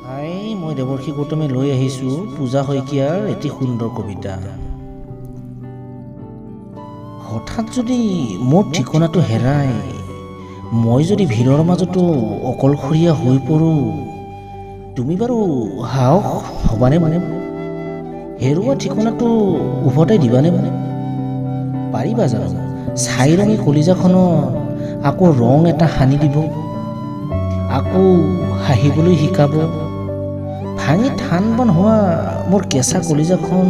হাই, মই দেৱৰ্ষি গৌতমে লৈ আহিছোঁ পূজা শইকীয়াৰ এটি সুন্দৰ কবিতা। হঠাৎ যদি মোৰ ঠিকনাটো হেৰায়, মই যদি ভিৰৰ মাজতো অকলশৰীয়া হৈ পৰোঁ, তুমি বাৰু সাহস হ'বানে? মানে হেৰুৱা ঠিকনাটো উভতাই দিবানে? মানে পাৰিবা জানো ছাই ৰঙী কলিজাখনত আকৌ ৰং এটা সানি দিব, আকৌ হাঁহিবলৈ শিকাব? ভাঙি থান বান হোৱা মোৰ কেঁচা কলিজাখন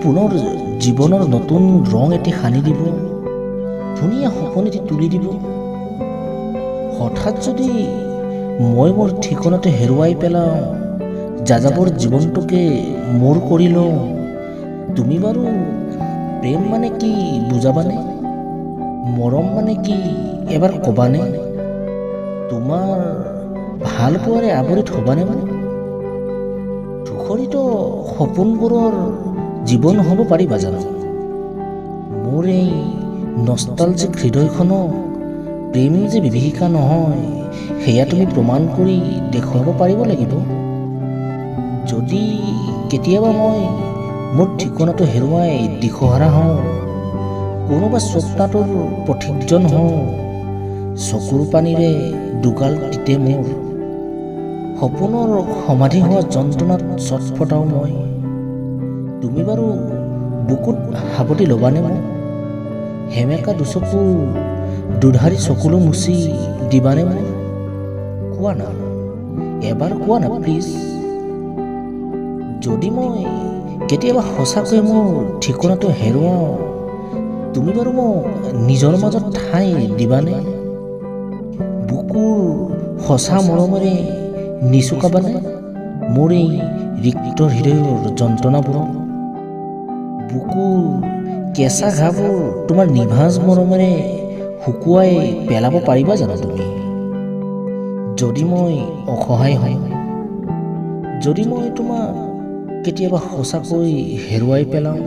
পুনৰ জীৱনৰ নতুন ৰং এটি সানি দিব, ধুনীয়া সপোন এটি তুলি দিব? হঠাৎ যদি মই মোৰ ঠিকনাটো হেৰুৱাই পেলাওঁ, যাযাবৰ জীৱনটোকে মোৰ কৰি লওঁ, তুমি বাৰু প্ৰেম মানে কি বুজাবানে? মৰম মানে কি এবাৰ ক'বানে? তোমাৰ ভাল পোৱাৰে আৱৰি থবানে? মানে ধূসৰিত সপোনবোৰৰ জীৱন হ'ব পাৰিবা জানো? মোৰ এই নষ্টালজিক হৃদয়খনক প্ৰেম যে বিভীষিকা নহয়, সেয়া তুমি প্ৰমাণ কৰি দেখুৱাব পাৰিব লাগিব। যদি কেতিয়াবা মই মোৰ ঠিকনাটো হেৰুৱাই দিশহাৰা হওঁ, কোনোবা স্বপ্নাতুৰ পথিকজন হওঁ, চকুৰ পানীৰে দুগাল তিতে মোৰ, সপোনৰ সমাধি হোৱা যন্ত্ৰণাত ছটফটাওঁ মই, তুমি বাৰু বুকুত সাৱটি ল'বানে মোক? সেমেকা দুচকুৰ দুধাৰি চকুলো মুচি দিবানে মোক? কোৱা না, এবাৰ কোৱা না প্লিজ। যদি মই কেতিয়াবা সঁচাকৈ মোৰ ঠিকনাটো হেৰুৱাওঁ, তুমি বাৰু মোক নিজৰ মাজত ঠাই দিবানে? বুকুৰ সঁচা মৰমেৰে নিচুকাবানে মোৰ এই ৰিক্ত হৃদয়ৰ যন্ত্ৰণাবোৰক? বুকুৰ কেঁচা ঘাঁবোৰ তোমাৰ নিভাঁজ মৰমেৰে শুকুৱাই পেলাব পাৰিবা জানো তুমি? যদি মই অসহায় হওঁ, যদি মই তোমাক কেতিয়াবা সঁচাকৈ হেৰুৱাই পেলাওঁ।